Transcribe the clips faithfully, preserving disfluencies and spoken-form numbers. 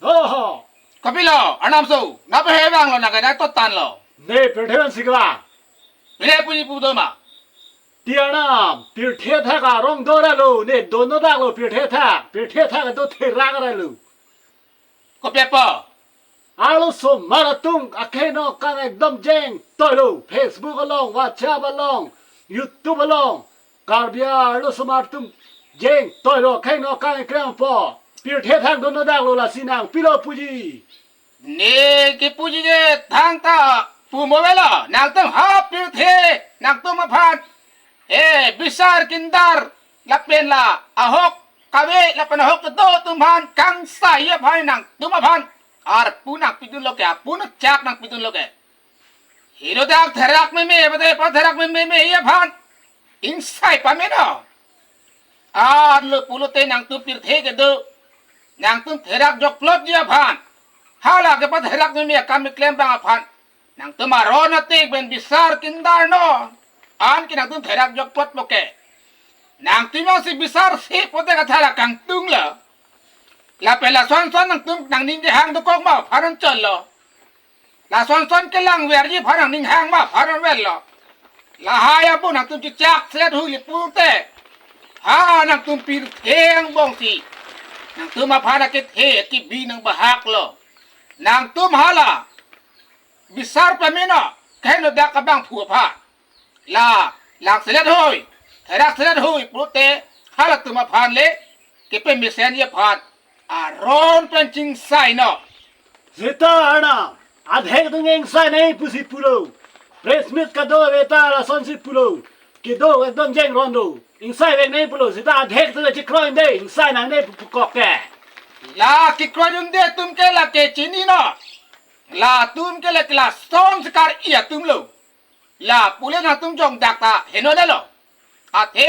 Ho, ho. Kopilo, Arnam so, nang pahevanglo, nang kadai totanlo. Ne, pirthe an sikla. Pine puji pu doma. Ti Arnam, pirthe athak arong do ra lo, ne dono dak lo pirthe athak, pirthe athak do therak ra lo. Kopi apot? Arloso mar atum akhei nokang ekdom jeng toilo, Facebook along, WhatsApp along, YouTube along, Karbi arloso mar atum jeng toilo, akhei nokang ekrem po. Pirthe athak dono dak lo, lasi nang pilo puji. Ne kepuji ke thangta pu mo avelo, nangtum ha pirthe, nangtum aphan, eh, bisar kindar, lapen la ahok kave, lapen ahok kedo atum aphan, kangsai aphan, nangtum aphan arpu nangpidunlo ke, arpu nangchak nangpidunlo ke. Hiro dak therak meme, bade pa therak meme aphan ingsai pameno. Arlo pulote nangtum pirthe kedo, nangtum therak jokplotji aphan, hala kepatherak meme akam keklem abang aphan, nangtum aron atik pen bisar kindar non. Anke nangtum therak jokplotpo ke, nangtum jongsi bisarse pote kathara kangtunglo. Lapen lason son nangtum nangning kehang dokok ma aphan chotlo. Lason son kelangverji aphan nangning hang ma aphan verlo. Lahai apo nangtum chichak set huli pulote, ha nangtum pirthe angbongsi, nangtum aphan akethe akibi nangbahaklo. Nangtum hala bisar pameno, kaheno dak abangphu aphan. La, lang selet hoi, therak selet hoi pulote, halatum aphan le kepemesenji aphan aron pen chingsai non. Seta Arnam, adhek atum ingsai nangji pusi pulo. Press meet kado aveta lasonsi pulo. Kedo ekdom jeng ron do. Ingsai vek nangji pulo. Seta adhek atum le chikroide, ingsai nangne pu pukok ke. La kekroidunde atum ke lake chininon. Latum ke lake lason sekar-i atumlo. La pule nangtum jong dak ta henonelo. Athe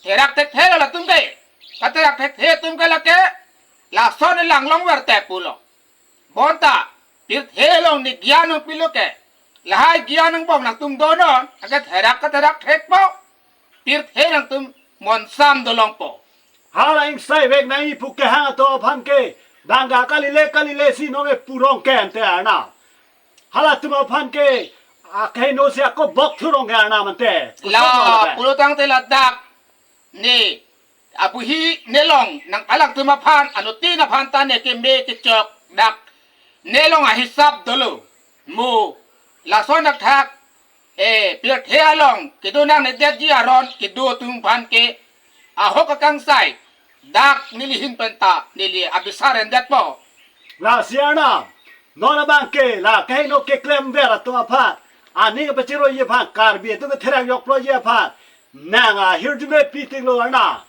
therak thekthe lo latum ke. Katherak thekthe atum ke lake lason lang longver te pulo. Bonta pirthe along ne gyan nangpilo ke, lahai gyan angbong nangtum donon, anke therak katherak thekpo. Pirthe nangtum monsam dolongpo. Hala ingsai vek nangji pu kehang atum aphan ke, bangga kalile kalile si nonke purong ke ante Arnam. Halatum aphan ke, akeheno si ako bok thurong ke Arnam ante. La, kusong lo ke. Pulotangte ladak ne abuhi nelong nang alangtum aphan, anuttin aphan ta ne keme kechok dak nelong ahisap dolo. Mo lason athak, eh, pirthe along kedo nangnedetji aron kedo atum aphan ke ahok akangsai dak neli ahin pen ta neli abisar endetpo. Lasi Arnam, non abang ke la kaheno keklemver atum aphan, aning pachiroji aphan, Karbi atum ketherak jokplotji aphan nang ahirjume pitiklo Arnam.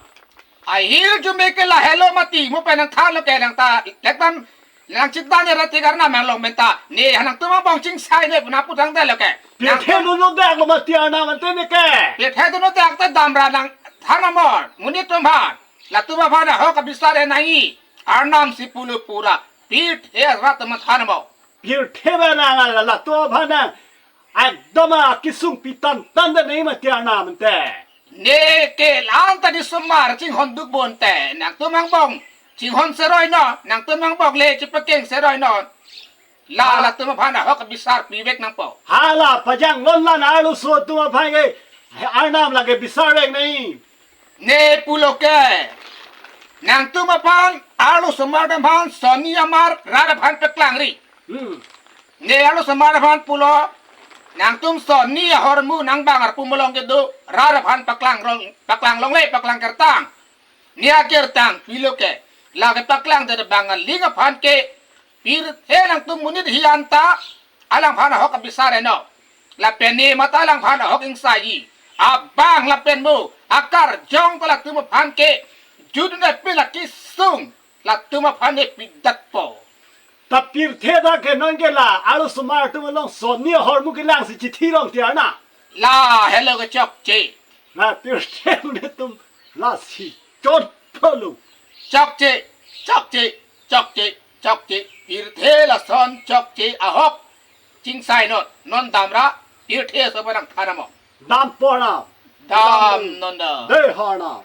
Ahirjume ke lahelo mati, mo pen nangthanlo ke nang ta lekdam nang chitdan era tigar na manglong menta. Ne ha nangtum angbong chingsai ne pu nangputangdetlo ke. Pirthe dono dak lo mati Arnam ante ne ke. Pirthe dono dak te damra nangthan amor. Monit atum aphan, latum aphan ahok abisar en nangji. Arnam si pulo pura. Pirthe rat atum aphan than amo. Pirthe ba nang la latum aphan nang ekdom akesung pitantang de nangji mati Arnam ante. Ne ke la-an ta ne osomar chinghon duk bonte, nangtum angbong chinghon seroi non, nangtum angbong le chipakeng seroi non. La, ah, latum aphan ahok abisar pivek nangpo. Hala pajang lon lan arloso atum aphan ke Arnam lake bisar vek nangji. Ne pulo ke, nangtum aphan arloso mar dam aphan sonni amar rat aphan paklangri. Hmm. Ne arloso mar aphan pulo, nangtum sonni ahormu nang bang arpum along kedo, rat aphan paklang rong, paklang longle, paklang kertang. Ne akertang pilo ke, lake paklang dede bang aling aphan ke, pirthe nangtum monit hi anta, alangphan ahok abisar eno. Lapen ne mata alangphan ahok ingsaiji. Abang lapen mo, akarjong ta latum aphan ke, judun apin akesung, latum aphan ne pidatpo. Ta pirthe ta ke non ke la, arloso mar atum along sonni ahormu kelang si chithi rong tiar na. La, helo ke chokche. Na pirthe netum lasi chotpolo. Chokche, chokche, chokche, chokche. Pirthe lason chokche ahok. Chingsai non, non damra, pirthe aso ba nangthan amo. Dampo na. Dam non da. Dei ha na.